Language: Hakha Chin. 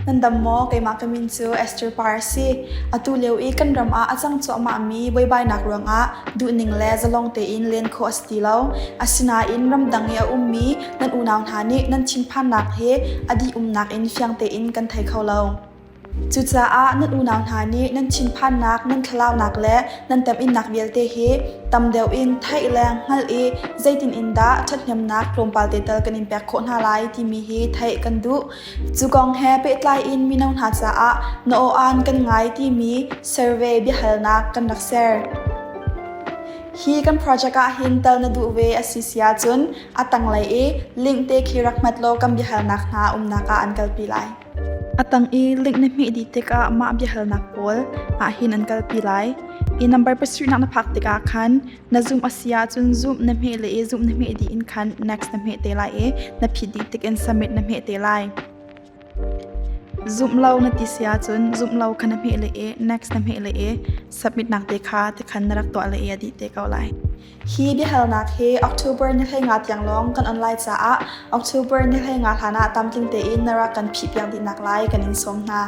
Nan dam maw? Keimah ka min cu Esther Par a si. Atu lio i kan ram ah a cang cuahmahmi buaibainak ruangah duhning le zalong tein len khawh a si ti lo. Asinain ramdang i a ummi nan unau hna nih nan thinphannak hi a dih umnak in fiang tein kan thei kho lo. Cucaah nan unau hna nih nan thinphannak, nan thlalaunak le nan temhinnak vialte hi tam deuh in theih le hngalh i zeitin in dah ṭhathnemnak tlawmpal te tal kan in pek khawh hna lai timi hi theih kan duh. Cu kong he pehtlai in mino hna caah na aw-aan kan ngai timi survey biahalnak kan rak ser. Hi kan project ah hin tel na duh ve a si si ahcun a tanglei i link te khi rak hmet law kan biahalnak hna umnak ah an kalpi lai. A tang i link na hmeh dih tikah mah biahalnak pawl ah hin an kalpi lai. I number pasarihnak na phak tikah khan na zumh a si ahcun zumh na hmeh le i zumh na hmeh dih in khan next na hmeh te lai i na phit dih tik in submit na hmeh te lai. Zumh lo na ti si ahcun zumh lo kha na hmeh le i next na hmeh le i submit nak te kha tikhan na rak tuah le i a dih te ko lai. Hi biahalnak hi October ni 15 tiang lawng kan on lai caah October ni 15 hlan ah tlamtling tein na rak kan phihpiak dihnak lai kan in sawm hna.